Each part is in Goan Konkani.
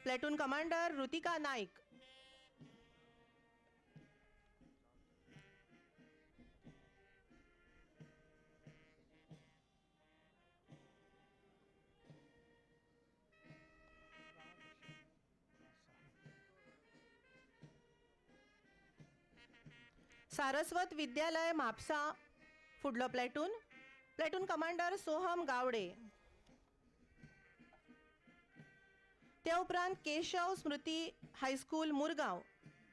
Platoon commander Rutika Naik. Saraswat Vidyalaya Mapusa फुडलो platoon, platoon commander Soham Gawade. त्या उपरांत Keshav Smriti high school Murgaon,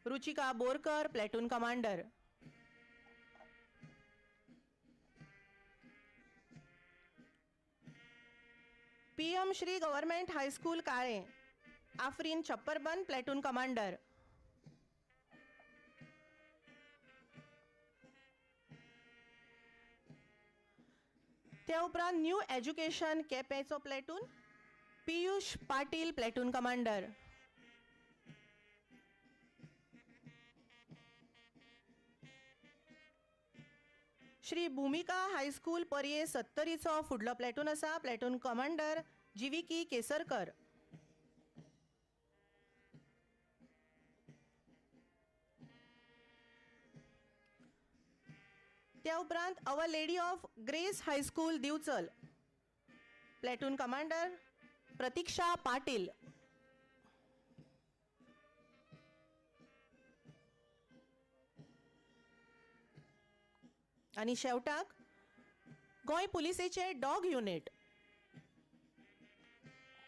Ruchika Borkar platoon commander. PM Shri government high school Kale, Afreen Chapparban platoon commander. त्या उपरांत न्यू एज्युकेशन केपेंचो platoon, Piyush Patil platoon commander. Shri Bhumika high school Parye सत्तरीचो फुडलो प्लॅटून आसा, प्लॅटून कमांडर जीविकी केसरकर. त्या उपरांत our lady of grace high school Divchal, platoon commander Pratiksha Patil. आनी शेवटाक Goa पुलिसेचे dog unit,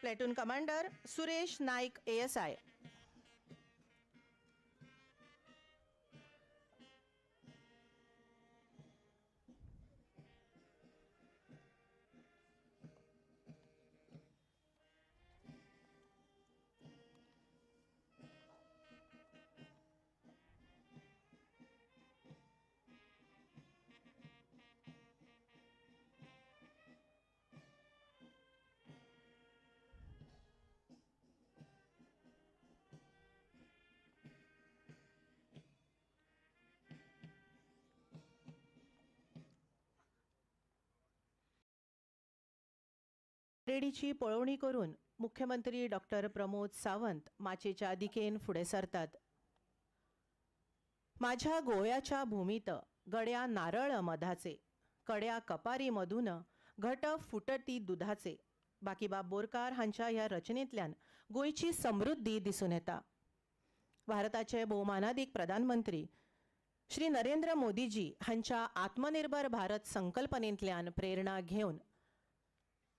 platoon commander Suresh Naik ASI. परेडीची पळोवणी करून मुख्यमंत्री डॉक्टर प्रमोद सावंत माचेच्या दिकेन फुडें सरतात. माझ्या गोव्याच्या भूमीत गड्या नारळ मधाचे, कड्या कपारी मधून घट फुटती दुधाचे. बाकीबाब बोरकार हांच्या ह्या रचनेंतल्यान गोंयची समृद्धी दिसून येता. भारताचे भोवमानादीक प्रधानमंत्री श्री नरेंद्र मोदीजी हांच्या आत्मनिर्भर भारत संकल्पनेंतल्यान प्रेरणा घेवन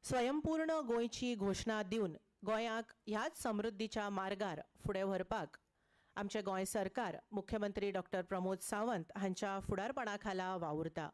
स्वयंपूर्ण गोंयची घोशणा दिवन गोंयाक ह्याच समृद्धीच्या मार्गार फुडें व्हरपाक आमचें गोंय सरकार मुख्यमंत्री डॉक्टर प्रमोद सावंत हांच्या फुडारपणा खाला वावुरता.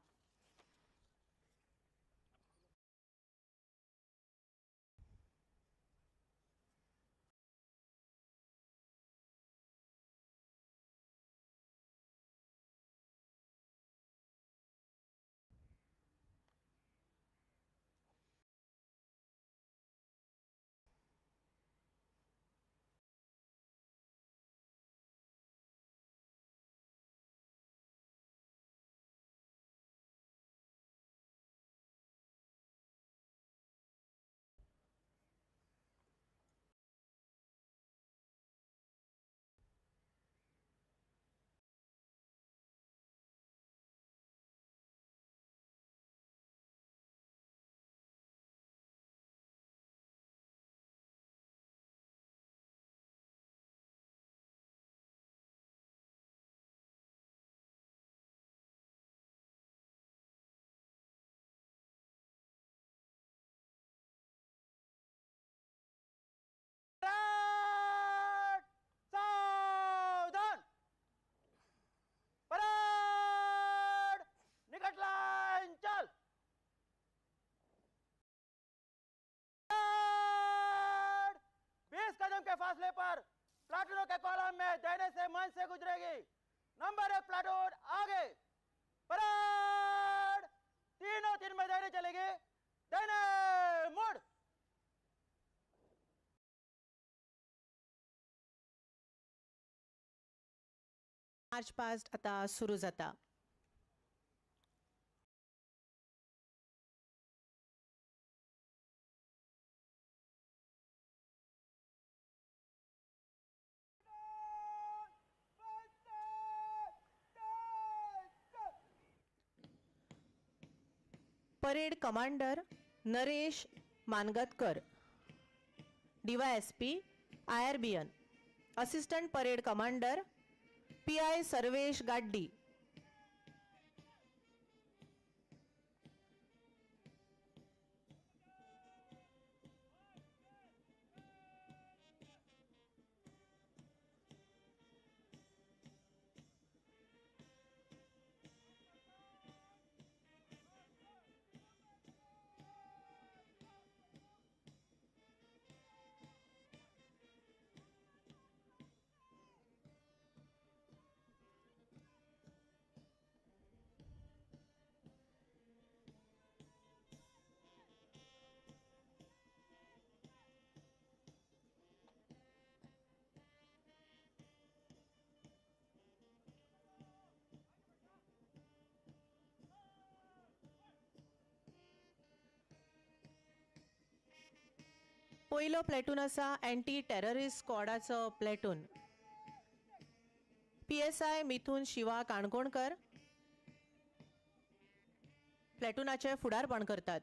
फासले पर प्लाटूनों के कॉलम में दाहिने से मंच से गुजरेगी। नंबर 1 प्लाटून आगे, परेड तीनों तीन में दाहिने चलेगी, दाहिने मुड़। मार्च पास्ट आता सुरू जाता. Parade commander Naresh Mangatkar, DYSP IRBN. Assistant parade commander PI Sarvesh Gaddi. पयलो प्लॅटून आसा एंटी टेररिस्ट स्क्वॉडाचो platoon. PSI Mithun Shiva Kankonkar प्लॅटूनाचे फुडारपण करतात.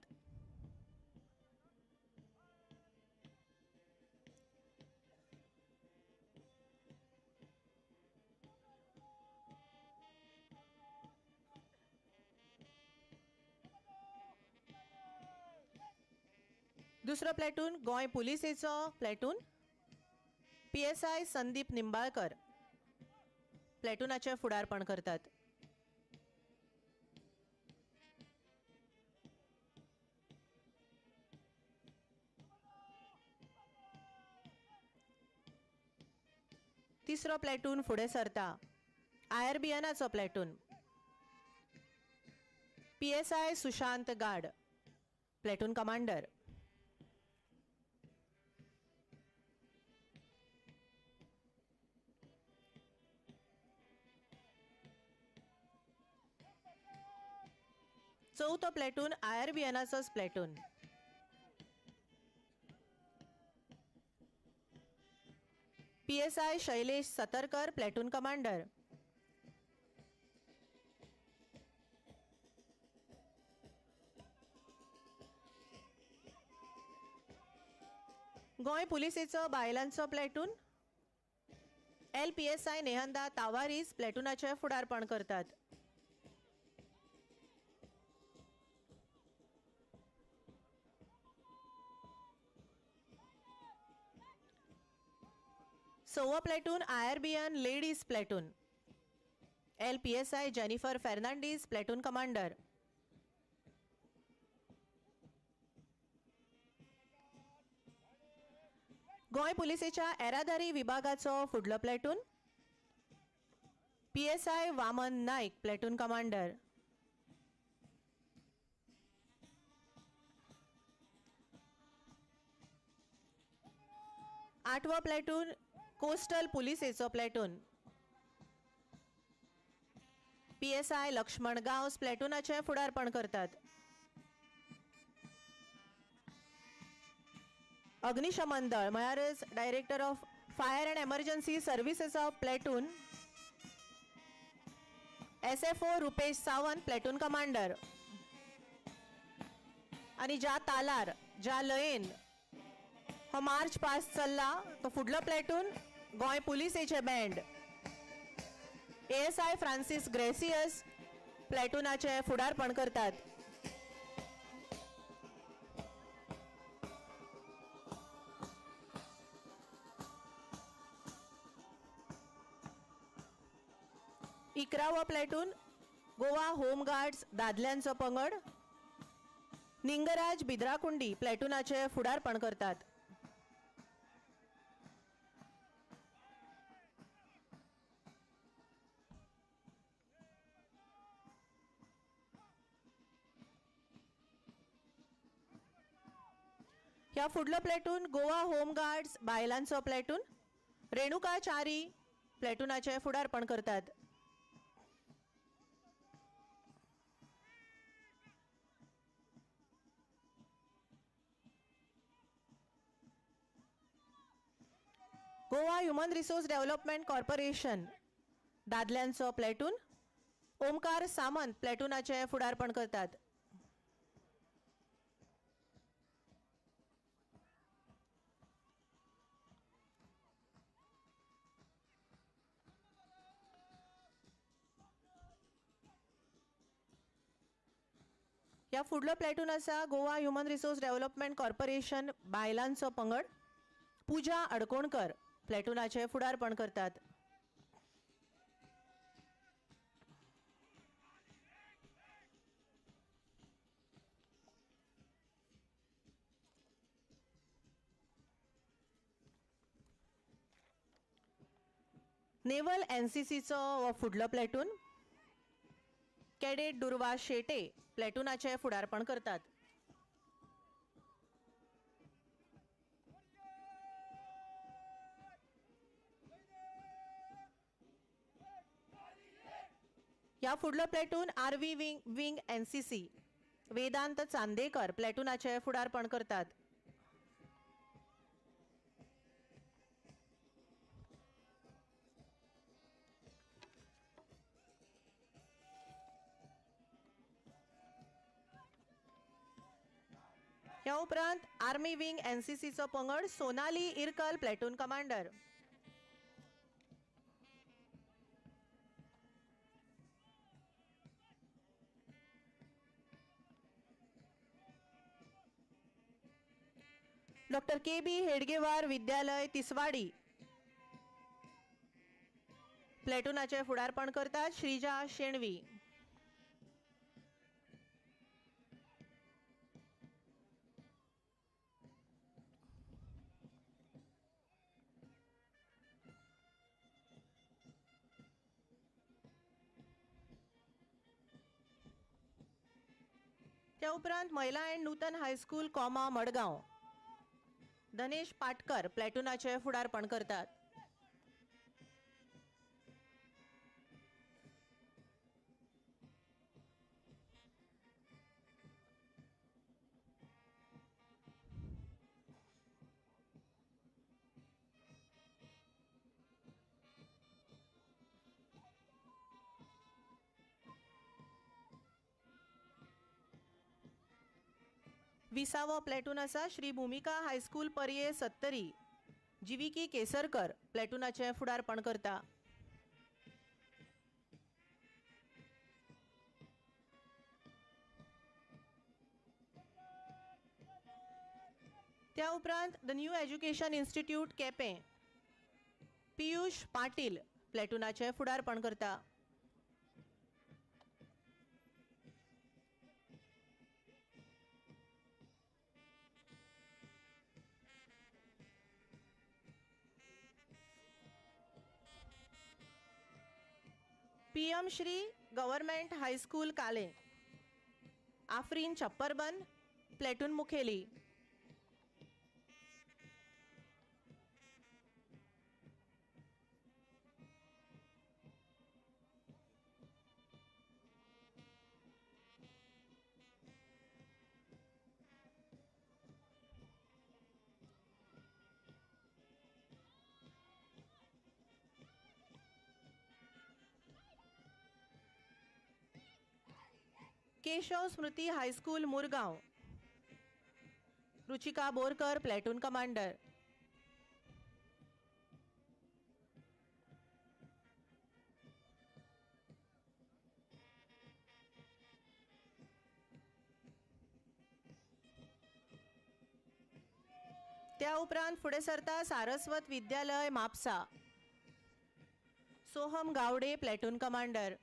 दुसरो प्लॅटून गोंय पुलिसेचो प्लॅटून. पीएसआय संदीप निंबाळकर प्लॅटूनाचे फुडारपण करतात. तिसरो प्लॅटून फुडें सरता आयआरबीएनाचो platoon. PSI Sushant Gad platoon commander. चौथो प्लॅटून आयआरबीएनाचोच platoon. PSI Shailesh Satarkar platoon commander. Goa पुलिसेचो बायलांचो प्लॅटून. एलपीएसआय नेहंदा तावारीस प्लॅटूनाचे फुडारपण करतात. सव्वा platoon IRBN ladies platoon. LPSI Jennifer Fernandes platoon commander. Goa पुलिसेच्या येरादारी विभागाचो फुडलो platoon. PSI Vaman Naik platoon commander. आठवो प्लॅटून कोस्टल पुलिसेचो प्लॅटून. पीएसआय लक्ष्मण गांवस प्लॅटूनाचे फुडारपण करतात. अग्निशमन दळ म्हळ्यारच director of fire and emergency सर्विसेसचो platoon. SFO Rupesh Sawant platoon commander. आनी ज्या तालार ज्या लयेन हो मार्च पास चल्ला तो फुडलो प्लॅटून गोंय पुलिसेचे बँड. एएसआय फ्रांसीस ग्रेसियस प्लॅटूनाचे फुडारपण करतात. इकरावो प्लॅटून गोवा होम गार्ड्स दादल्यांचो पंगड. निंगराज बिद्राकुंडी प्लॅटूनाचे फुडारपण करतात. ह्या फुडलो प्लॅटून गोवा होम गार्ड्स बायलांचो प्लॅटून. रेणुका चारी प्लॅटूनाचे फुडारपण करतात. Goa human resource development corporation दादल्यांचो प्लॅटून. ओमकार सामंत प्लॅटूनाचे फुडारपण करतात. ह्या फुडलो प्लॅटून आसा Goa human resource development corporation बायलांचो पंगड. पुजा अडकोणकर प्लॅटूनाचे फुडारपण करतात. नेव्हल एनसीसीचो हो फुडलो प्लॅटून. कॅडेट दुर्वा शेटे प्लॅटूनाचे फुडारपण करतात. ह्या फुडलो platoon RV wing NCC Vedant Chandekar प्लॅटूनाचे फुडारपण करतात. ह्या उपरांत आर्मी विंग एनसीसीचो पंगड Sonali Irkal platoon commander. Doctor K B Hedgewar Vidyalaya Tiswadi प्लॅटूनाचे फुडारपण करतात श्रीजा शेणवी. त्या उपरांत महिला and Nutan high school comma Madgaon Dhanesh Patkar प्लॅटूनाचे फुडारपण करतात. विसावो प्लॅटून आसा श्री भुमिका हायस्कूल पर्ये सत्तरी जीविकी केसरकर प्लॅटूनाचे फुडारपण करता. त्या उपरांत the new education institute Quepem Piyush Patil प्लॅटूनाचे फुडारपण करता. PM Shri government high school Kale Afreen Chapparban platoon मुखेली. Keshav Smriti high school Murgaon Ruchika Borkar platoon commander. त्या उपरांत फुडें सरता सारस्वत विद्यालय म्हापसा सोहम गावडे प्लॅटून कमांडर.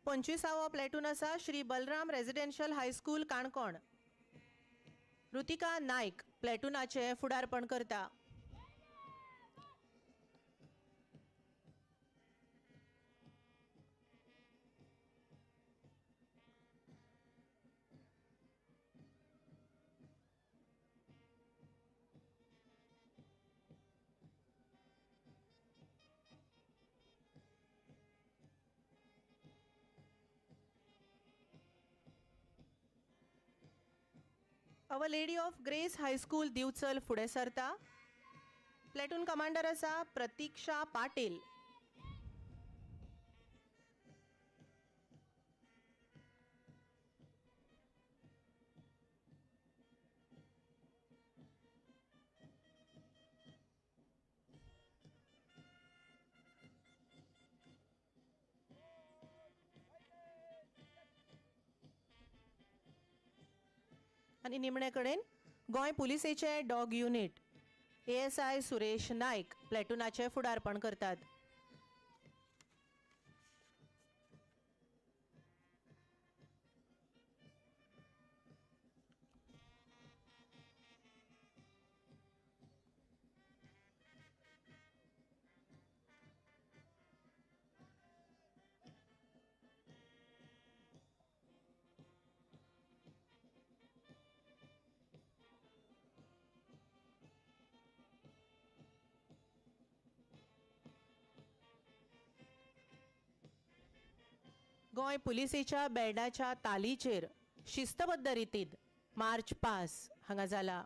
पंचवीसावो प्लॅटून आसा Shri Balram residential high school Canacona Rutika Naik प्लॅटूनाचे फुडारपण करता. Our lady of grace high school Divchal फुडें सरता. प्लॅटून कमांडर आसा प्रतीक्षा पाटील. आनी निमणे कडेन Goa पुलिसेचे dog unit ASI Suresh Naik प्लॅटूनाचें फुडारपण करतात. गोंय पुलिसेच्या बँडाच्या तालीचेर शिस्तबद्ध रितीन मार्च पास हांगा जाला.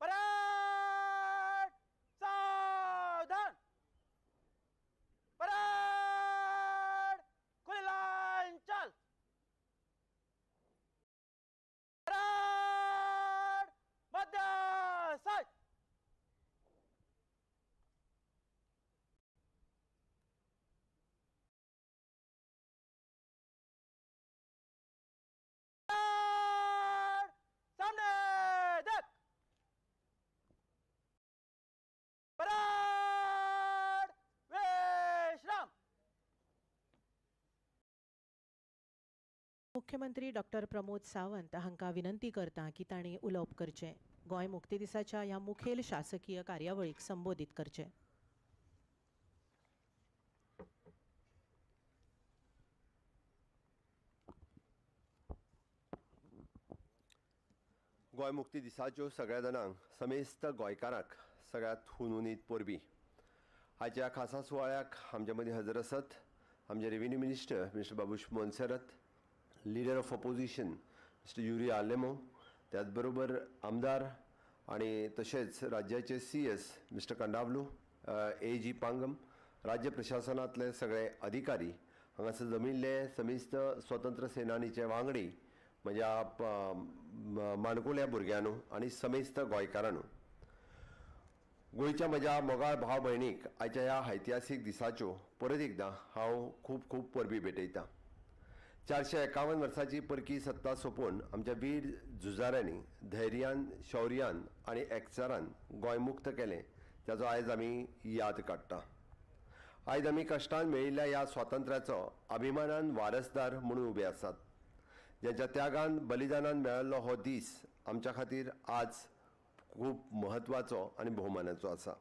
परेड सावधान, परेड खुली लाइन चल, परेड मध्य साइड। सामने देख, परेड विश्राम। मुख्यमंत्री डॉक्टर प्रमोद सावंत हांकां विनंती करता की तांणी उलोवप करचें, गोंय मुक्ती दिसाच्या ह्या मुखेल शासकीय कार्यावळीक संबोधीत करचें. गोंय मुक्ती दिसाच्यो सगळ्या जाणांक, समेस्त गोंयकारांक सगळ्यांत हुनहुनीत परबीं. आयच्या खासा सुवाळ्याक आमच्या मदीं हजर आसत आमचे revenue minister mister Babush Monserrate, leader of opposition mister Yuri Alemao, त्याच बरोबर आमदार आनी तशेंच राज्याचे CS mister Kandavlu, A G Pangam, राज्य प्रशासनांतले सगळे अधिकारी, हांगासर जमिल्ले समेस्त स्वतंत्र सेनानीचे वांगडी, म्हज्या माणकुल्या भुरग्यांनो आनी समेस्त गोंयकारांनो, गोंयच्या म्हज्या मोगाळ भाव भयणीक आयच्या ह्या ऐतिहासीक दिसाच्यो परत एकदां हांव खूब खूब परबीं भेटयतां. 451 वर्सांची परकी सत्ता सोंपोवन आमच्या वीर झुजाऱ्यांनी धैर्यान, शौर्यान आनी एकचारान गोंय मुक्त केलें, ताचो आयज आमी याद काडटा. आयज आमी कश्टान मेळिल्ल्या ह्या स्वातंत्र्याचो अभिमानान वारसदार म्हणून उबे आसात. ज्यांच्या त्यागान, बलिदानान मेळिल्लो हो दीस आमच्या खातीर आज खूब म्हत्वाचो आनी भोवमानाचो आसा.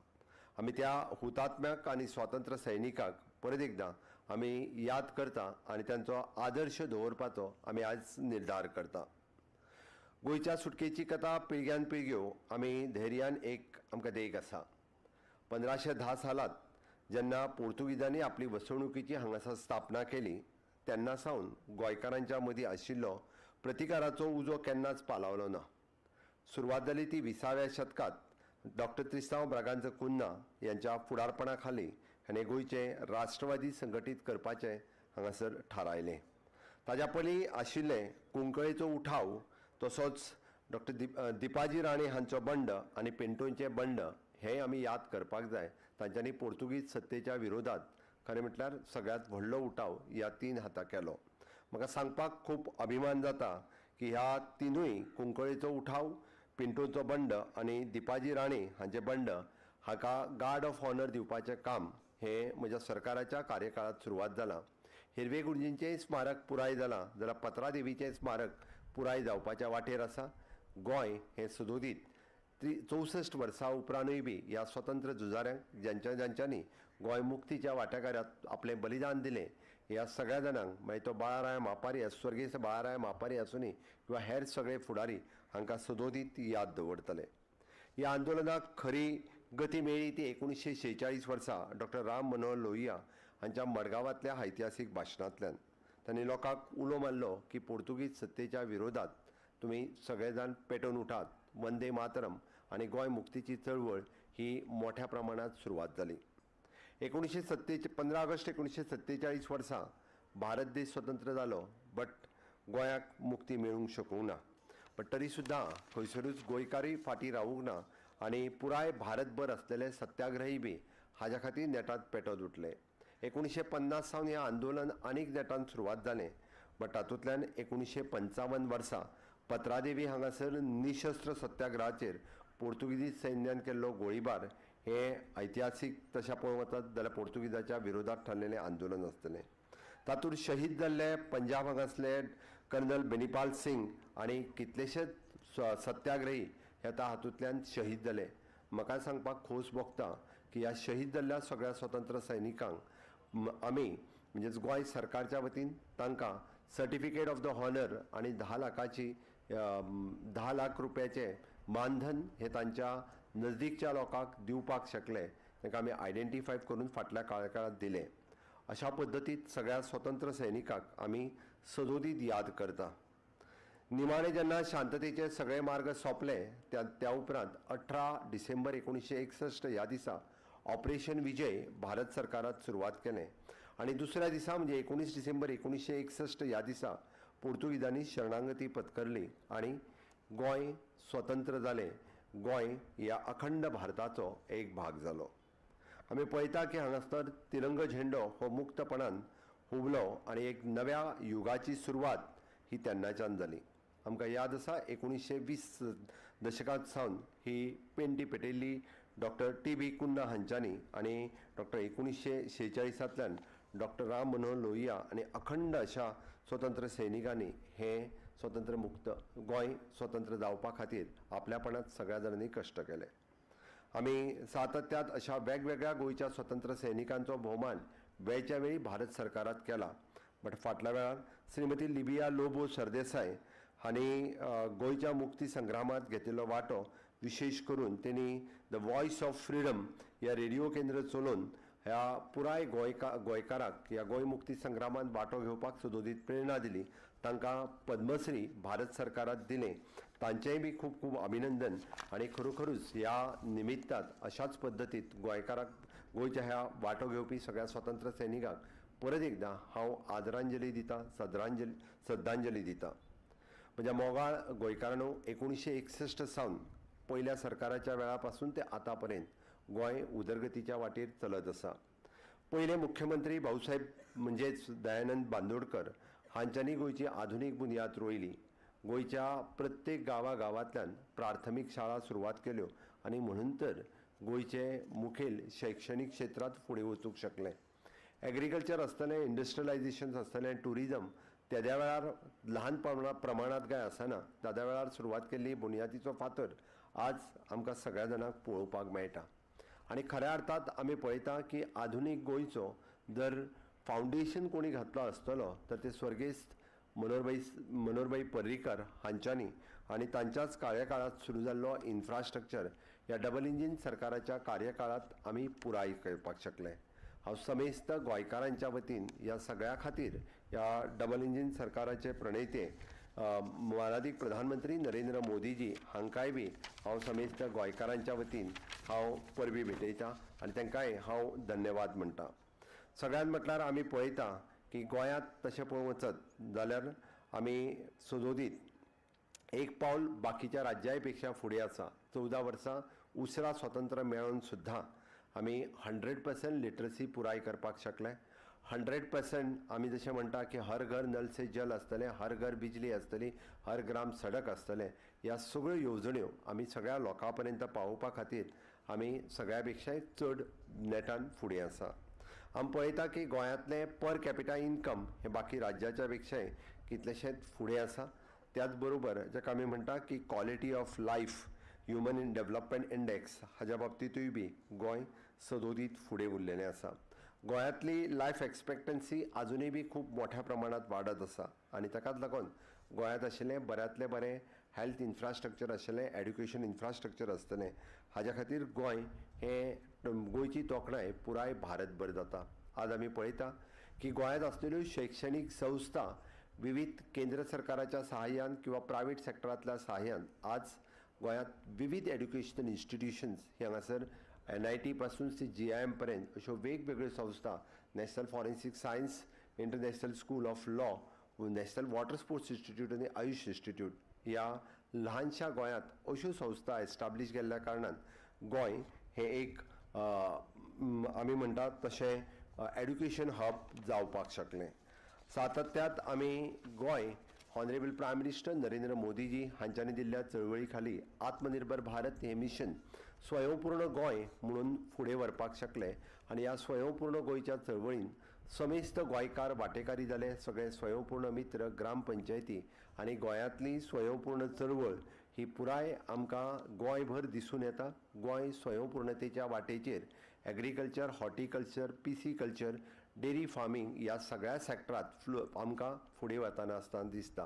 आमी त्या हुतात्म्याक आनी स्वातंत्र्य सैनिकाक परत एकदां आमी याद करता आनी तांचो आदर्श दवरपाचो आमी आज निर्धार करता. गोंयच्या सुटकेची कथा पिळग्यान पिळग्यो आमी धैर्यान एक आमकां देख आसा. 1510 सालांत जेन्ना पोर्तुगीजांनी आपली वसणुकीची हांगासर स्थापना केली तेन्ना सावन गोंयकारांच्या मदीं आशिल्लो प्रतिकाराचो उजो केन्नाच पालावलो ना. सुरवात जाली ती 20व्या शतकांत डॉक्टर त्रिस्तांव ब्रागांझ कुन्हा यांच्या फुडारपणा खाली हाणें गोंयचें राष्ट्रवादी संघटीत करपाचें हांगासर थारायलें. ताज्या पयलीं आशिल्लें कुंकळेचो उठाव, तसोच डॉक्टर दिपाजी राणे हांचो बंड आनी पेंटोंचें बंड हें आमी याद करपाक जाय. तांच्यांनी पोर्तुगीज सत्तेच्या विरोधात खरें म्हटल्यार सगळ्यांत व्हडलो उठाव ह्या तीन हाता केलो. म्हाका सांगपाक खूब अभिमान जाता की ह्या तिनूय कुंकळेचो उठाव, पिंटोचो बंड आनी दिपाजी राणे हांचें बंड हाका गार्ड ऑफ ऑनर दिवपाचें काम हें म्हज्या सरकाराच्या कार्यकाळांत सुरवात जालां. हिरवे गुरुजींचें स्मारक पुराय जालां जाल्यार पत्रादेवीचें स्मारक पुराय जावपाच्या वाटेर आसा. गोंय हें सदोदीत 64 वर्सां उपरांतूय बी ह्या स्वतंत्र झुजाऱ्यांक ज्यांच्या ज्यांच्यांनी गोंय मुक्तीच्या वांटेकारांत आपलें बलिदान दिलें ह्या सगळ्या जाणांक, मागीर तो बाळाराय मापारी, स्वर्गेस्त बाळाराय मापारी आसुनी किंवा हेर सगळे फुडारी, हांकां सदोदीत याद दवरतले. ह्या आंदोलनाक खरी गती मेळ्ळी ती 1946 वर्सा डॉक्टर राम मनोहर लोहिया हांच्या मडगांवांतल्या ऐतिहासीक भाशणांतल्यान. तांणी लोकांक उलो मारलो की पोर्तुगीज सत्तेच्या विरोधात तुमी सगळे जाण पेटोवन उठात, वंदे मातरम, आनी गोंय मुक्तीची चळवळ ही मोठ्या प्रमाणांत सुरवात जाली. 15 ऑगस्ट 1947 वर्सा भारत देश स्वतंत्र जालो, बट गोंयाक मुक्ती मेळूंक शकूंक ना. बट तरी सुद्दां खंयसरूच गोंयकारय फाटीं रावूंक ना आनी पुराय भारतभर आसलेले सत्याग्रही बी हाज्या खातीर नेटांत पेटत उठले. 1950 सावन हें आंदोलन आनीक नेटान सुरवात जालें, बट तातूंतल्यान 1955 वर्सा पत्रादेवी हांगासर निशस्त्र सत्याग्रहाचेर पोर्तुगीज सैन्यान केल्लो गोळीबार हें ऐतिहासीक तशें पळोवंक वचत जाल्यार पोर्तुगीजाच्या विरोधात ठरलेलें आंदोलन आसतलें. तातूंत शहीद जाल्ले पंजाब हांगासले कर्नल बेनीपाल सिंग आनी कितलेशेच सत्याग्रही हे आतां हातूंतल्यान शहीद जाले. म्हाका सांगपाक खोस भोगता की ह्या शहीद जाल्ल्या सगळ्या स्वतंत्र सैनिकांक आमी म्हणजेच गोंय सरकारच्या वतीन तांकां सर्टिफिकेट ऑफ the honour आनी 10 लाखाची 10 लाख रुपयाचें मानधन हे तांच्या नजदीकच्या लोकांक दिवपाक शकले. तांकां आमी आयडेंटिफाय करून फाटल्या काळांत दिलें. अशा पद्दतीत सगळ्या स्वतंत्र सैनिकांक आमी सदोदीत याद करता. निमाणे जेन्ना शांततेचे सगळे मार्ग सोंपले त्या उपरांत 18 डिसेंबर 1961 ह्या दिसा ऑपरेशन विजय भारत सरकारात सुरवात केलें आनी दुसऱ्या दिसा म्हणजे 19 डिसेंबर 1961 ह्या दिसा पोर्तुगीजांनी शरणागती पत्करली आनी गोंय स्वतंत्र जालें. गोंय ह्या अखंड भारताचो एक भाग जालो. आमी पळयता की हांगासर तिरंगो झेंडो हो मुक्तपणान हुबलो आनी एक नव्या युगाची सुरवात ही तेन्नाच्यान जाली. आमकां याद आसा 1920 दशकांत सावन ही पेंटी पेटयल्ली डॉक्टर टी.बी. कुन्हा हांच्यांनी आनी डॉक्टर 1946 डॉक्टर राम मनोहर लोहिया आनी अखंड अशा स्वतंत्र सैनिकांनी हें स्वतंत्र मुक्त गोंय स्वतंत्र जावपा खातीर आपल्यापणांत सगळ्या जाणांनी कश्ट केले. आमी सातत्यात अशा वेगवेगळ्या गोंयच्या स्वतंत्र सैनिकांचो भोवमान वेळच्या वेळी भारत सरकारात केला. बट फाटल्या वेळार श्रीमती लिबिया लोबो सरदेसाय हांणी गोंयच्या मुक्ती संग्रामांत घेतिल्लो वांटो, विशेश करून तेणी the voice of freedom ह्या रेडिओ केंद्र चलोवन ह्या पुराय गोंयकाराक ह्या गोंय मुक्ती संग्रामांत वांटो घेवपाक सदोदीत प्रेरणा दिली. तांकां पद्मश्री भारत सरकारात दिलें. तांचेंय बी खूब खूब अभिनंदन आनी खरोखरूच ह्या निमित्तान अशाच पद्दतीत गोंयकाराक गोंयच्या ह्या वांटो घेवपी सगळ्या स्वतंत्र सैनिकांक परत एकदां हांव आदरांजली दिता, श्रद्धांजली दिता. म्हज्या मोगाळ गोंयकारांनो, 1961 सावन पयल्या सरकाराच्या वेळा पासून ते आतां पर्यंत गोंय उदरगतीच्या वाटेर चलत आसा. पयले मुख्यमंत्री भाऊसाहेब म्हणजेच दयानंद बांदोडकर हांच्यांनी गोंयची आधुनीक बुन्याद रोयली. गोंयच्या प्रत्येक गांवा गांवांतल्यान प्राथमीक शाळा सुरवात केल्यो आनी म्हणून तर गोंयचे मुखेल शैक्षणीक क्षेत्रांत फुडें वचूंक शकलें. एग्रीकल्चर आसतलें, इंडस्ट्रियलायझेशन आसतलें, ट्युरिजम तेद्या वेळार ल्हान प्रमाणांत काय आसना, तेद्या वेळार सुरवात केल्ली बुन्यादीचो फातर आज आमकां सगळ्या जाणांक पळोवपाक मेळटा. आनी खऱ्या अर्थात आमी पळयता की आधुनीक गोंयचो जर फावंडेशन कोणी घातलो आसतलो तर ते स्वर्गेस्त मनोहरभाई पर्रीकर हांच्यांनी आनी तांच्याच कार्यकाळांत सुरू जाल्लो इन्फ्रास्ट्रक्चर ह्या डबल इंजीन सरकाराच्या कार्यकाळांत आमी पुराय करपाक शकले. हांव समेस्त गोंयकारांच्या वतीन ह्या सगळ्या खातीर ह्या डबल इंजीन सरकाराचे प्रणेते मानादीक प्रधानमंत्री नरेंद्र मोदीजी हांकांय बी हांव समेस्त गोंयकारांच्या वतीन हांव परबीं भेटयतां आनी तांकांय हांव धन्यवाद म्हणटा. सगळ्यांत म्हटल्यार आमी पळयता की गोंयांत तशें पळोवंक वचत जाल्यार आमी सदोदीत एक पावल बाकीच्या राज्याय पेक्षा फुडें आसा. 14 वर्सां उसरां स्वतंत्र मेळोन सुद्दां आमी 100% लिटरसी पुराय करपाक शकले. 100% आमी जशें म्हणटा की हर घर नल से जल आसतलें, हर घर बिजली आसतली, हर ग्राम सडक आसतलें, ह्या सगळ्यो येवजण्यो आमी सगळ्या लोकां पर्यंत पावोवपा खातीर आमी सगळ्या पेक्षाय चड नेटान फुडें आसा. आमी पळयता की गोंयांतलें पर कॅपिटा इन्कम हें बाकी राज्याच्या पेक्षाय कितलेशेंच फुडें आसा. त्याच बरोबर जाका आमी म्हणटा की quality of life, human in development index हाज्या बाबतींतूय बी गोंय सदोदीत फुडें उरलेलें आसा. गोंयांतली लायफ एक्सपेक्टन्सी आजुनूय बी खूब मोठ्या प्रमाणांत वाडत आसा आनी ताकाच लागून गोंयांत आशिल्लें बऱ्यांतलें बरें हेल्थ इन्फ्रास्ट्रक्चर आशिल्लें, एड्युकेशन इन्फ्रास्ट्रक्चर आसतलें, हाज्या खातीर गोंय हें गोंयची तोखणाय पुराय भारतभर जाता. आज आमी पळयता की गोंयांत आसलेल्यो शैक्षणीक संस्था विविध केंद्र सरकाराच्या सहाय्यान किंवा प्रायवेट सेक्टरांतल्या सहाय्यान आज गोंयांत विविध एड्युकेशनल इन्स्टिट्युशन्स हे हांगासर NIT पासून ते GIM पर्यंत अश्यो वेगवेगळ्यो संस्था, national forensic science, international school of law, national water sports institute आनी आयुश इन्स्टिट्यूट ह्या ल्हानशा गोंयांत अश्यो संस्था एस्टाब्लीश केल्ल्या कारणान गोंय हें एक आमी म्हणटात तशें एड्युकेशन हब जावपाक शकलें. सातत्यांत आमी Goa honourable prime minister Narendra Modiji हांच्यांनी दिल्ल्या चळवळी खाली आत्मनिर्भर भारत हें मिशन स्वयंपूर्ण गोंय म्हणून फुडें व्हरपाक शकले आनी ह्या स्वयंपूर्ण गोंयच्या चळवळीन समेस्त गोंयकार वांटेकारी जाले. सगळे स्वयंपूर्ण मित्र, ग्रामपंचायती आनी गोंयांतली स्वयंपूर्ण चळवळ ही पुराय आमकां गोंयभर दिसून येता. Goa स्वयंपूर्णतेच्या वाटेचेर agriculture, horticulture, pisciculture, dairy farming ह्या सगळ्या सेक्टरांत आमकां फुडें वतना आसतना दिसता.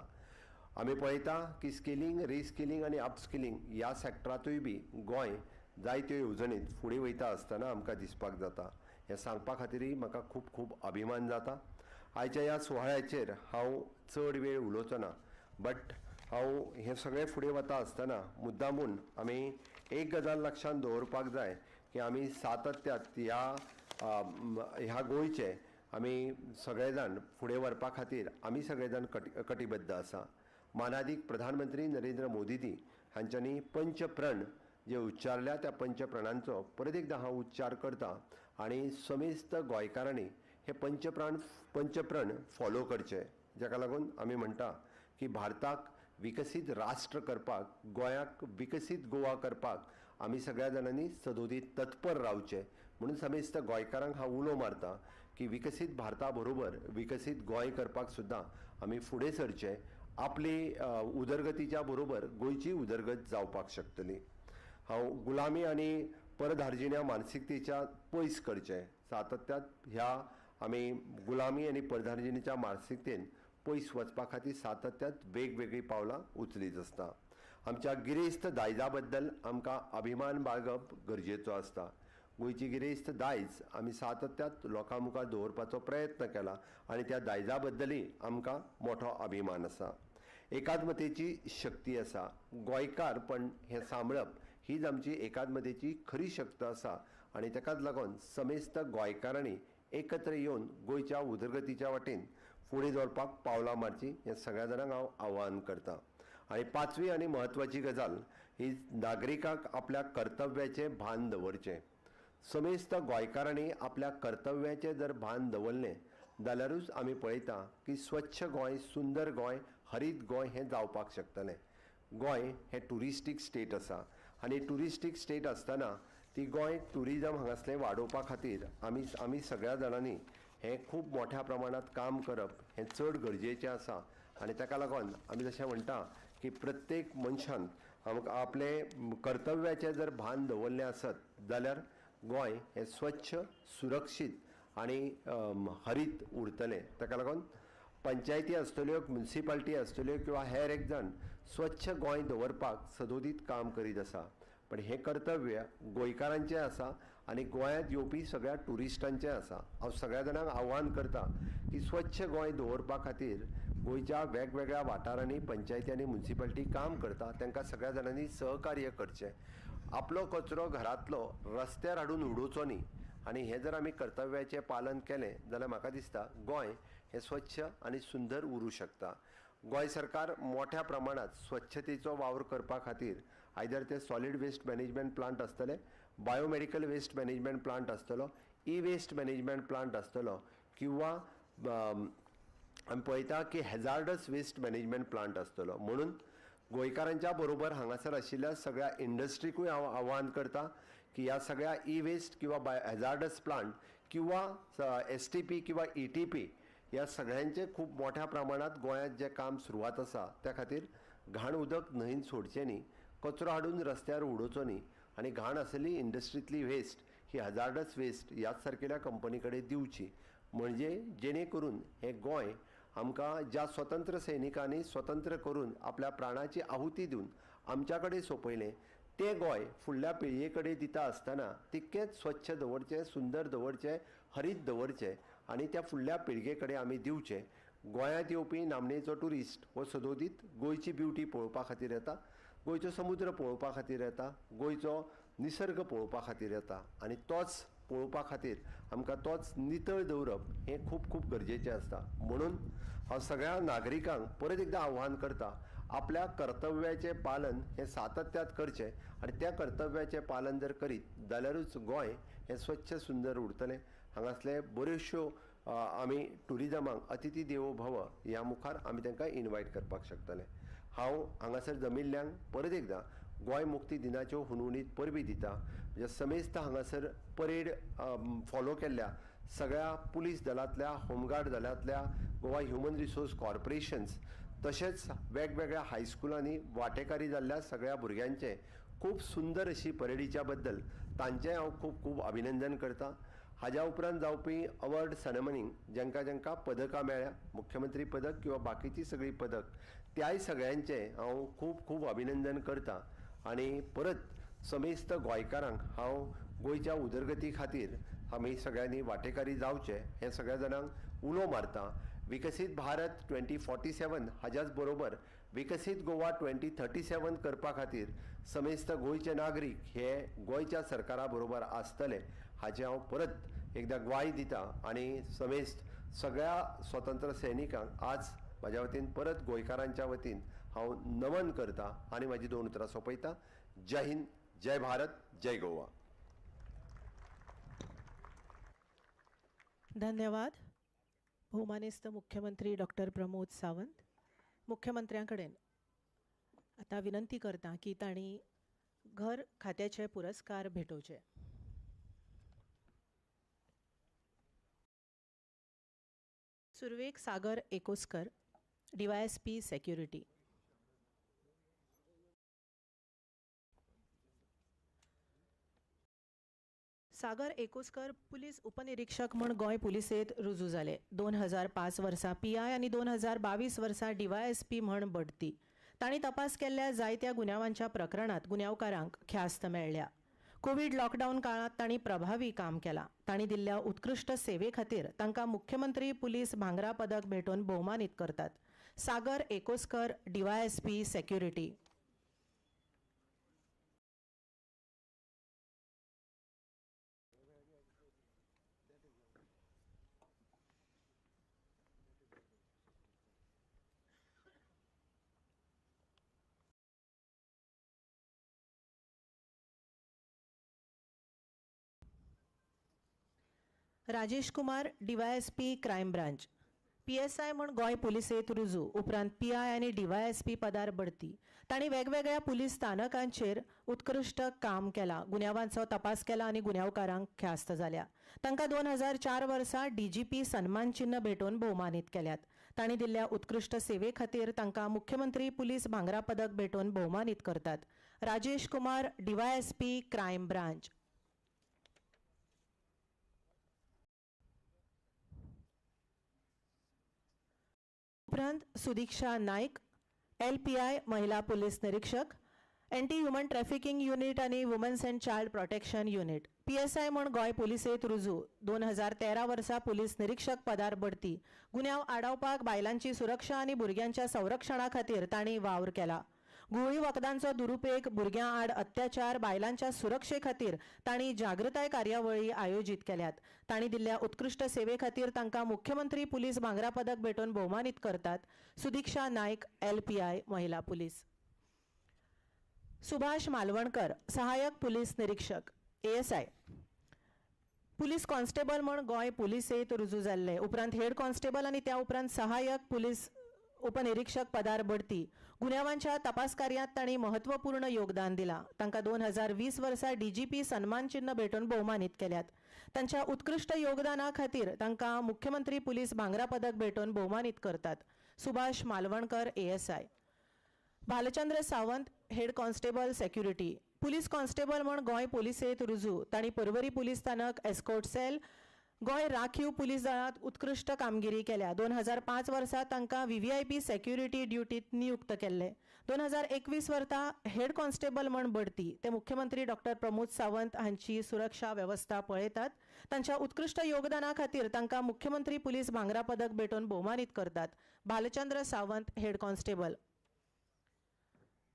आमी पळयता की स्किलिंग, रिस्किलिंग आनी अपस्किलिंग ह्या सेक्टरांतूय बी गोंय जायत्यो येवजणेंत फुडें वयता आसतना आमकां दिसपाक जाता. हें सांगपा खातीरय म्हाका खूब खूब अभिमान जाता. आयच्या ह्या सुवाळ्याचेर हांव चड वेळ उलोवचो ना, बट हांव हें सगळें फुडें वता आसतना मुद्दामून आमी एक गजाल लक्षांत दवरपाक जाय की आमी सातत्यांत ह्या गोंयचे आमी सगळे जाण फुडें व्हरपा खातीर आमी सगळे जाण कटिबद्ध आसा. मानादीक प्रधानमंत्री नरेंद्र मोदीजी हांच्यांनी पंचप्रण जे उच्चारल्या त्या पंचप्रणांचो परत एकदां हांव उच्चार करता आनी समेस्त गोंयकारांनी हे पंचप्रण फॉलो करचे, जाका लागून आमी म्हणटा की भारताक विकसीत राष्ट्र करपाक, गोंयाक विकसीत गोवा करपाक आमी सगळ्या जाणांनी सदोदीत तत्पर रावचें. म्हणून समेस्त गोंयकारांक हांव उलो मारता की विकसीत भारता बरोबर विकसीत गोंय करपाक सुद्दां आमी फुडें सरचें. आपली उदरगतीच्या बरोबर गोंयची उदरगत जावपाक शकतली. हांव गुलामी आनी परधार्जिण्या मानसिकतेच्या पयस करचें. सातत्यांत ह्या आमी गुलामी आनी परधार्जिणीच्या मानसिकतेन पयस वचपा खातीर सातत्यांत वेगवेगळीं पावलां उचलीत आसता. आमच्या गिरेस्त दायजा बद्दल आमकां अभिमान बाळगप गरजेचो आसता. गोंयची गिरेस्त दायज आमी सातत्यांत लोकां मुखार दवरपाचो प्रयत्न केला आनी त्या दायजा बद्दलय आमकां मोठो अभिमान आसा. एकात्मतेची शक्ती आसा. गोंयकारपण हें सांबाळप हीच आमची एकात्मतेची खरी शक्त आसा आनी ताकाच लागून समेस्त गोंयकारांनी एकत्र येवन गोंयच्या उदरगतीच्या वाटेन फुडें दवरपाक पावलां मारचीं हें सगळ्या जाणांक हांव आव्हान करतां. आनी पांचवी आनी म्हत्वाची गजाल ही नागरिकांक आपल्या कर्तव्याचें भान दवरचें. समेस्त गोंयकारांनी आपल्या कर्तव्याचें जर भान दवरलें जाल्यारूच आमी पळयता की स्वच्छ गोंय, सुंदर गोंय, हरीत गोंय हें जावपाक शकतलें. गोंय हें ट्युरिस्टीक स्टेट आसा आनी ट्युरिस्टीक स्टेट आसतना ती गोंय ट्युरिजम हांगासलें वाडोवपा खातीर आमी सगळ्या जाणांनी हें खूब मोठ्या प्रमाणांत काम करप हें चड गरजेचें आसा. आनी ताका लागून आमी जशें म्हणटा की प्रत्येक मनशान आमकां आपलें कर्तव्याचें जर भान दवरलें आसत जाल्यार गोंय हें स्वच्छ, सुरक्षीत आनी हरीत उरतलें. ताका लागून पंचायती आसतल्यो, म्युनिसिपालिटी आसतल्यो किंवा हेर एक जाण स्वच्छ गोंय दवरपाक सदोदीत काम करीत आसा. पण हें कर्तव्य गोंयकारांचें आसा आनी गोंयांत येवपी सगळ्या ट्युरिस्टांचें आसा. हांव सगळ्या जाणांक आव्हान करता की स्वच्छ गोंय दवरपा खातीर गोंयच्या वेगवेगळ्या वाठारांनी पंचायती आनी म्युनिसिपालिटी काम करता, तांकां सगळ्या जाणांनी सहकार्य करचें. आपलो कचरो घरांतलो रस्त्यार हाडून उडोवचो न्ही आनी हें जर आमी कर्तव्याचें पालन केलें जाल्यार म्हाका दिसता गोंय हें स्वच्छ आनी सुंदर उरूं शकता. गोंय सरकार मोठ्या प्रमाणांत स्वच्छतेचो वावर करपा खातीर आयदर ते सॉलीड वेस्ट मॅनेजमेंट प्लांट आसतले, बायोमेडिकल वेस्ट मॅनेजमेंट प्लांट आसतलो, ई वेस्ट मॅनेजमेंट प्लांट आसतलो किंवा आमी पळयता की हॅजार्डस वेस्ट मॅनेजमेंट प्लांट आसतलो. म्हणून गोंयकारांच्या बरोबर हांगासर आशिल्ल्या सगळ्या इंडस्ट्रीकूय हांव आव्हान करता की ह्या सगळ्या ई वेस्ट किंवा हॅजार्डस प्लांट किंवा STP किंवा ETP ह्या सगळ्यांचे खूब मोठ्या प्रमाणांत गोंयांत जें काम सुरवात आसा त्या खातीर घाण उदक न्हंयेन सोडचें न्ही, कचरो हाडून रस्त्यार उडोवचो न्ही आनी घाण आसली इंडस्ट्रींतली वेस्ट ही हॅजार्डस वेस्ट ह्याच सारकेल्या कंपनी कडेन दिवची, म्हणजे जेणे करून हें गोंय आमकां ज्या स्वतंत्र सैनिकांनी स्वतंत्र करून आपल्या प्राणाची आहुती दिवन आमच्या कडेन सोंपयलें तें गोंय फुडल्या पिळगे कडेन दिता आसतना तितकेंच स्वच्छ दवरचें, सुंदर दवरचें, हरीत दवरचें आनी त्या फुडल्या पिळगे कडेन आमी दिवचें. गोंयांत येवपी नामनेचो ट्युरिस्ट हो सदोदीत गोंयची ब्युटी पळोवपा खातीर येता, गोंयचो समुद्र पळोवपा खातीर येता, गोंयचो निसर्ग पळोवपा खातीर येता आनी तोच पळोवपा खातीर आमकां तोच नितळ दवरप हें खूब खूब गरजेचें आसता. म्हणून हांव सगळ्या नागरिकांक परत एकदां आव्हान करता, आपल्या कर्तव्याचें पालन हें सातत्यात करचें आनी त्या कर्तव्याचें पालन जर करीत जाल्यारूच गोंय हें स्वच्छ सुंदर उरतलें. हांगासले बऱ्योचश्यो आमी ट्युरिजमाक अतिथी देवो भव ह्या मुखार आमी तांकां इनवायट करपाक शकतले. हांव हांगासर जमिल्ल्यांक परत एकदां गोंय मुक्ती दिनाच्यो हुनहुनीत परबीं दिता. म्हणजे समेस्त हांगासर परेड फॉलो केल्ल्या सगळ्या पुलीस दलांतल्या, होमगार्ड दलांतल्या, गोवा ह्युमन रिसोर्स कॉर्पोरेशन्स तशेंच वेगवेगळ्या हायस्कुलांनी वांटेकारी जाल्ल्या सगळ्या भुरग्यांचें खूब सुंदर अशी परेडीच्या बद्दल तांचें हांव खूब खूब अभिनंदन करता. हाज्या उपरांत जावपी अवॉर्ड सेरेमनीक जांकां जांकां पदकां मेळ्ळ्या, मुख्यमंत्री पदक किंवा बाकीची सगळीं पदक, त्याय सगळ्यांचें हांव खूब खूब अभिनंदन करता आनी परत समेस्त गोंयकारांक हांव गोंयच्या उदरगती खातीर आमी सगळ्यांनी वांटेकारी जावचें हें सगळ्या जाणांक उलो मारता. विकसीत भारत 2047 हाज्याच बरोबर विकसीत गोवा 2037 करपा खातीर समेस्त गोंयचे नागरीक हे गोंयच्या सरकारा बरोबर आसतले हाचें हांव परत एकदां ग्वाय दिता आनी समेस्त सगळ्या स्वतंत्र सैनिकांक आज म्हाज्या वतीन परत गोंयकारांच्या वतीन हांव नमन करता आनी म्हाजी दोन उतरां सोंपयता. जय हिंद, जय भारत, जय गोवा. धन्यवाद भोवमानेस्त मुख्यमंत्री डॉक्टर प्रमोद सावंत. मुख्यमंत्र्यां कडेन आतां विनंती करता की तांणी घर खात्याचे पुरस्कार भेटोवचे. सुरवेक Sagar Ekoskar, DYSP security. Sagar Ekoskar police उपनिरीक्षक म्हूण गोंय पुलिसेंत रुजू जाले. 2005 वर्सा PI आनी 2022 वर्सा DYSP म्हूण बढती. तांणी तपास केल्ल्या जायत्या गुन्यांवांच्या प्रकरणांत गुन्यांवकारांक ख्यास्त मेळ्ळ्या. कोवीड लॉकडावन काळांत तांणी प्रभावी काम केलां. तांणी दिल्ल्या उत्कृश्ट सेवे खातीर तांकां मुख्यमंत्री पुलीस भांगरा पदक भेटोवन भोवमानीत करतात. Sagar Ekoskar, DYSP security. Rajesh Kumar, DYSP crime branch. PSI म्हूण गोंय पुलिसेंत रुजू, उपरांत पीआय आनी डीवायएसपी पदार बढती. तांणी वेगवेगळ्या पुलीस स्थानकांचेर उत्कृश्ट काम केलां, गुन्यांवांचो तपास केला आनी गुन्यांवकारांक ख्यास्त जाल्या. तांकां 2004 वर्सा डीजीपी सन्मान चिन्न भेटोवन भोवमानीत केल्यात. तांणी दिल्ल्या उत्कृश्ट सेवे खातीर तांकां मुख्यमंत्री पुलीस भांगरा पदक भेटोवन भोवमानीत करतात. Rajesh Kumar, DYSP crime branch. उपरांत सुदीक्षा नायक, एलपीआय महिला पुलीस निरीक्षक, एंटी ह्युमन ट्रॅफिकिंग युनिट आनी womens and child protection unit. PSI म्हूण गोंय पुलिसेंत रुजू, 2013 वर्सा पुलीस निरीक्षक पदार बढती. गुन्यांव आडावपाक, बायलांची सुरक्षा आनी भुरग्यांच्या संरक्षणा खातीर तांणी वावर केला. घुंवळी वखदांचो दुरुपेग, भुरग्यां आड अत्याचार, बायलांच्या सुरक्षे खातीर तांणी जागृताय कार्यावळी आयोजीत केल्यात. तांणी दिल्ल्या उत्कृश्ट सेवे खातीर तांकां मुख्यमंत्री पुलीस भांगरा पदक भेटोवन भोवमानीत करतात. सुदीक्षा नायक, एलपीआय महिला पुलीस. सुभाष मालवणकर, सहायक पुलीस निरीक्षक, एएसआय. पुलीस कॉन्स्टेबल म्हूण गोंय पुलिसेंत रुजू जाल्ले, उपरांत हेड कॉन्स्टेबल आनी त्या उपरांत सहायक पुलीस उपनिरीक्षक पदार बढती. गुन्यांवांच्या तपास कार्यांत तांणी महत्वपूर्ण योगदान दिलां. तांकां 2020 वर्सा डीजीपी सन्मान चिन्न भेटोवन भोवमानीत केल्यात. तांच्या उत्कृश्ट योगदाना खातीर तांकां मुख्यमंत्री पुलीस भांगरा पदक भेटोवन भोवमानीत करतात. Subhash Malvankar, ASI. Bhalchandra Sawant, head constable security. Police constable म्हूण गोंय पुलिसेंत रुजू. तांणी पर्वरी पुलीस स्थानक, एस्कोर्ट सेल, गोंय राखीव पुलीस दळांत उत्कृश्ट कामगिरी केल्या. 2005 वर्सा तांकां व्हीव्हीआयपी सेक्युरिटी ड्युटीत नियुक्त केल्ले. 2021 वर्सा हेड कॉन्स्टेबल म्हूण बढती. ते मुख्यमंत्री डॉक्टर प्रमोद सावंत हांची सुरक्षा वेवस्था पळयतात. तांच्या उत्कृश्ट योगदाना खातीर तांकां मुख्यमंत्री पुलीस भांगरा पदक भेटोवन भोवमानीत करतात. Bhalchandra Sawant, head constable.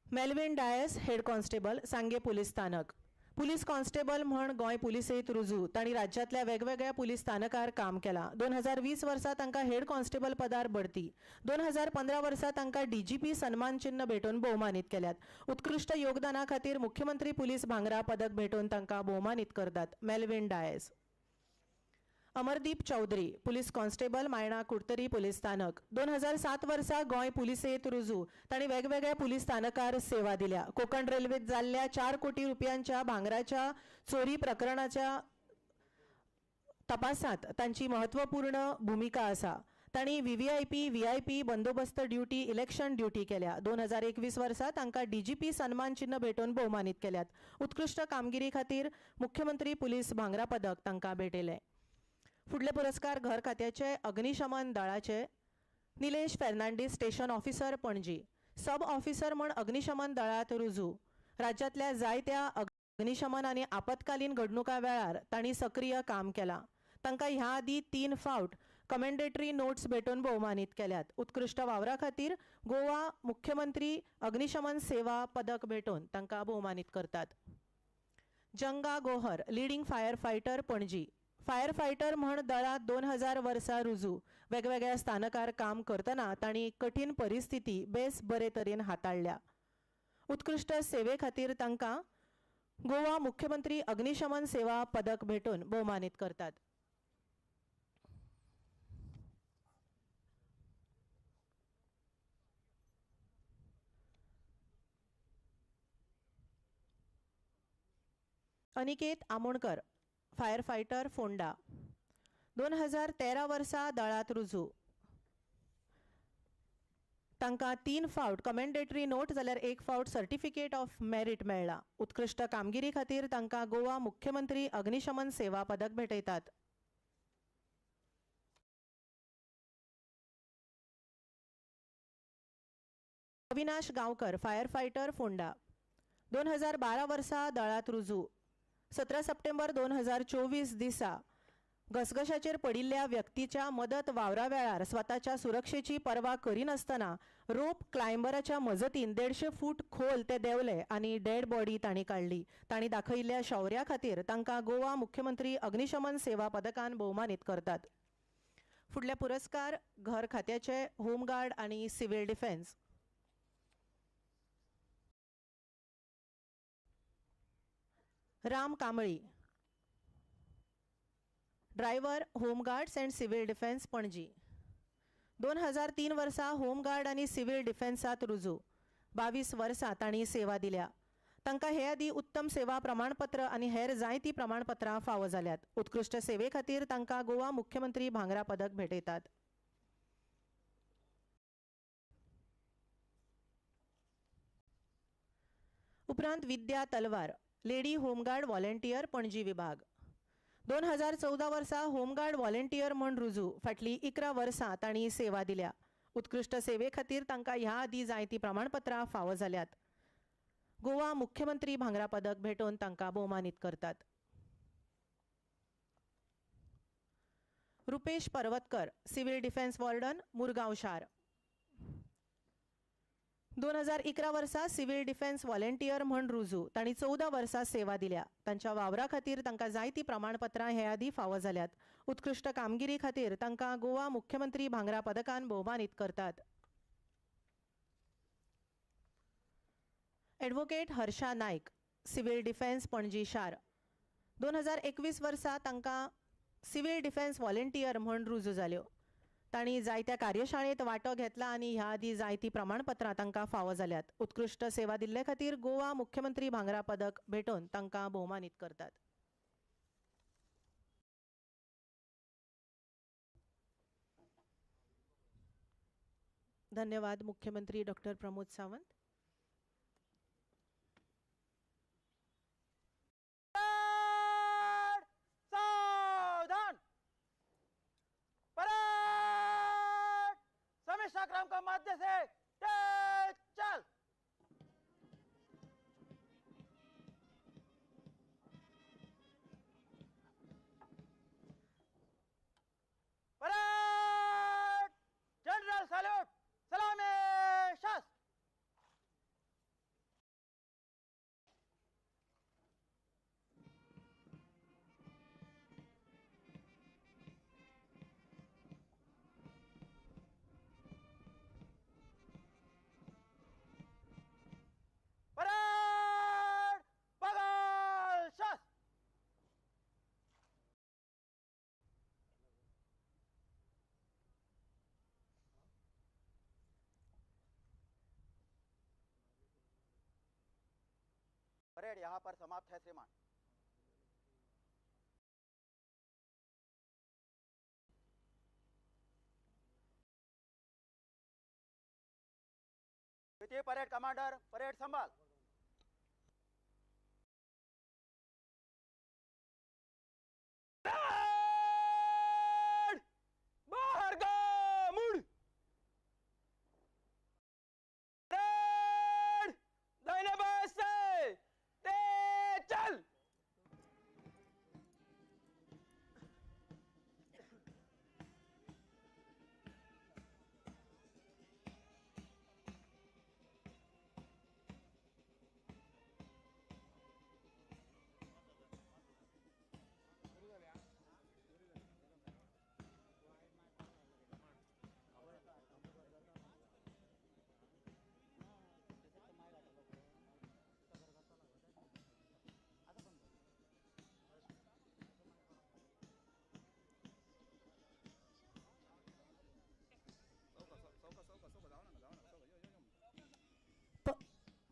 Melvin Dias, head constable, Sanguem police स्थानक. पुलीस कॉन्स्टेबल म्हूण गोंय पुलिसेंत रुजू. तांणी राज्यांतल्या वेगवेगळ्या पुलीस स्थानकार काम केलां. 2020 वर्सा तांकां हेड कॉन्स्टेबल पदार बढती. 2015 वर्सा तांकां डीजीपी सन्मान चिन्न भेटोवन भोवमानीत केल्यात. उत्कृश्ट योगदाना खातीर मुख्यमंत्री पुलीस भांगरा पदक भेटोवन तांकां भोवमानीत करतात. Melvin Dias. Amardeep Chaudhary, police constable, Mayana Curtorim police स्थानक. 2007 वर्सा गोंय पुलिसेंत रुजू. तांणी वेगवेगळ्या पुलीस स्थानकार सेवा दिल्या. कोकण रेल्वेत जाल्ल्या 4 कोटी रुपयांच्या भांगराच्या चोरी प्रकरणाच्या तपासात तांची महत्वपूर्ण भूमिका आसा. तांणी व्हीव्हीआयपी, व्हीआयपी बंदोबस्त ड्युटी, इलेक्शन ड्युटी केल्या. 2021 वर्सा तांकां डीजीपी सन्मान चिन्न भेटोवन भोवमानीत केल्यात. उत्कृश्ट कामगिरी खातीर मुख्यमंत्री पुलीस भांगरा पदक तांकां भेटयलें. फुडले पुरस्कार घर खात्याचे अग्निशमन दळाचे. Nilesh Fernandes, station officer, Panaji. Sub officer म्हूण अग्निशमन दळांत रुजू. राज्यांतल्या जायत्या अग्निशमन आनी आपत्कालीन घडणुकां वेळार तांणी सक्रीय काम केलां. तांकां ह्या आदीं 3 फावट कमेंडेटरी नोट्स भेटोवन भोवमानीत केल्यात. उत्कृश्ट वावरा खातीर गोवा मुख्यमंत्री अग्निशमन सेवा पदक भेटोवन तांकां भोवमानीत करतात. Janga Gohar, leading fire fighter, Panaji. Fire fighter म्हण दळांत 2000 वर्सा रुजू. वेगवेगळ्या स्थानकार काम करतना तांणी कठीण परिस्थिती बेस बरे तरेन हाताळ्ळ्या. उत्कृश्ट सेवे खातीर तांकां गोवा मुख्यमंत्री अग्निशमन सेवा पदक भेटोवन भोवमानीत करतात. Aniket Amonkar, fire fighter, Ponda. 2013 वर्सा दळांत रुजू. तांकां 3 फावट कमेंडेटरी नोट जाल्यार 1 फावट सर्टिफिकेट ऑफ मेरीट मेळ्ळा. उत्कृश्ट कामगिरी खातीर तांकां गोवा मुख्यमंत्री अग्निशमन सेवा पदक भेटयतात. Avinash Gaonkar, fire fighter, Ponda. 2012 वर्सा दळांत रुजू. 17 सप्टेंबर 2024 दिसा घसघशाचेर पडिल्ल्या व्यक्तीच्या मदत वावरा वेळार स्वताच्या सुरक्षेची पर्वा करिनासतना रोप क्लायंबराच्या मजतीन 150 फूट खोल ते देंवले आनी डेड बॉडी तांणी काडली. तांणी दाखयिल्ल्या शौर्या खातीर तांकां गोवा मुख्यमंत्री अग्निशमन सेवा पदकान भोवमानीत करतात. फुडले पुरस्कार घर खात्याचे होमगार्ड आनी civil defence. Ram Kambli, Driver home guards and civil defence Panaji. 2003 वर्सा होमगार्ड आनी सिव्हिल डिफेन्सात रुजू. 22 वर्सां तांणी सेवा दिल्या. तांकां हे आदीं उत्तम सेवा प्रमाणपत्र आनी हेर जायतीं प्रमाणपत्रां फावो जाल्यात. उत्कृश्ट सेवे खातीर तांकां गोवा मुख्यमंत्री भांगरा पदक भेटयतात. उपरांत Vidya Talwar, lady home guard volunteer Panaji विभाग. 2014 वर्सा होमगार्ड व्हॉलेंटियर म्हूण रुजू. फाटलीं 11 वर्सां तांणी सेवा दिल्या. उत्कृश्ट सेवे खातीर तांकां ह्या आदीं जायतीं प्रमाणपत्रां फावो जाल्यात. गोवा मुख्यमंत्री भांगरा पदक भेटोवन तांकां भोवमानीत करतात. Rupesh Parvatkar, civil defence warden, Murgaon शार. 2011 वर्सा सिव्हिल डिफेन्स व्हॉलेंटियर म्हूण रुजू. तांणी 14 वर्सां सेवा दिल्या. तांच्या वावरा खातीर तांकां जायतीं प्रमाणपत्रां हे आदीं फावो जाल्यात. उत्कृश्ट कामगिरी खातीर तांकां गोवा मुख्यमंत्री भांगरा पदकान भोवमानीत करतात. Advocate Harsha Naik, civil defence Panaji शार. 2021 वर्सा तांकां सिव्हिल डिफेन्स व्हॉलेंटियर म्हूण रुजू जाल्यो. तांणी जायत्या कार्यशाळेंत वांटो घेतला आनी ह्या आदीं जायतीं प्रमाणपत्रां तांकां फावो जाल्यात. उत्कृश्ट सेवा दिल्ले खातीर गोवा मुख्यमंत्री भांगरा पदक भेटोवन तांकां भोवमानीत करतात. धन्यवाद मुख्यमंत्री डॉक्टर प्रमोद सावंत. सावधान, परेड समीक्षा क्रम का मध्य से चल. परेड जनरल सैल्यूट, सलामी शस्त्र. परेड बगल शस्त्र. परेड यहाँ पर समाप्त है श्रीमान. द्वितीय परेड कमांडर परेड संभाल. बाहर का मुड़, परेड दाहिने बाएं से चल.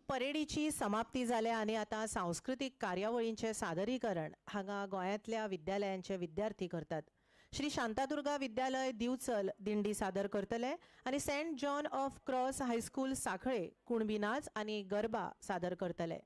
परेडीची समाप्ती जाल्या आनी आतां सांस्कृतीक कार्यावळींचें सादरीकरण हांगा गोंयांतल्या विद्यालयांचे विद्यार्थी करतात. श्री शांतादुर्गा विद्यालय दिवचल दिंडी सादर करतले आनी Saint John of Cross high school Sanquelim Kunbi नाच आनी गरबा सादर करतले.